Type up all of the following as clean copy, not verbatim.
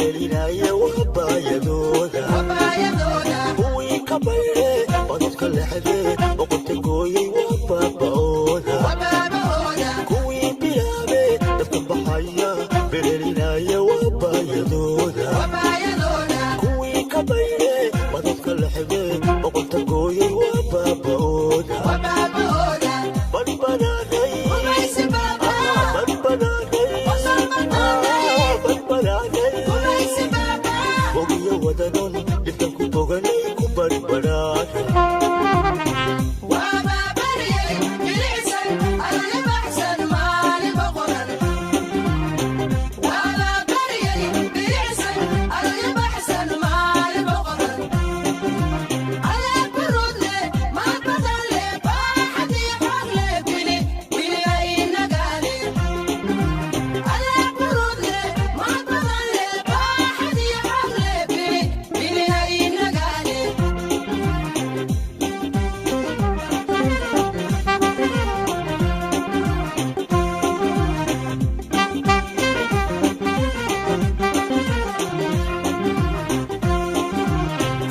Berelinaya waa baayadooda. Kuwii ka bayre badadka lexdee boqorta gooyey waa baaba'ooda. Kuwii bilaabe dabka baxaya berelinaya waa baayadooda. Kuwii ka bayre badadka lexdee boqorta gooyey waa baaba'ooda. Badbadaaday, badbadaaday, badbadaaday. Bogiyo wadanon dhibtan ku boganay ku badbadaaday.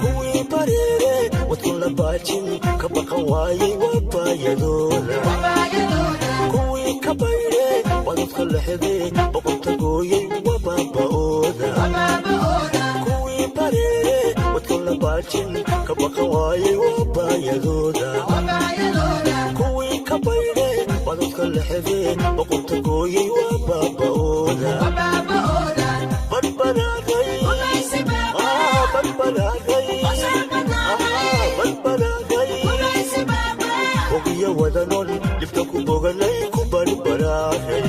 Kuwii bareere wadkun la baajin ka baqan waayey waa baayadooda. Kuwii ka bayre badadka lexdee boqorta gooyey waa baaba'ooda. Kuwii bareere wadkun la baajin ka baqan waayey waa baayadooda. Kuwii ka bayre badadka lexdee boqorta gooyey waa baaba'ooda. Badbadaaday, badbadaaday, badbadaaday. Bogiyo wadanon dhibta ku boganay ku badbadaaday.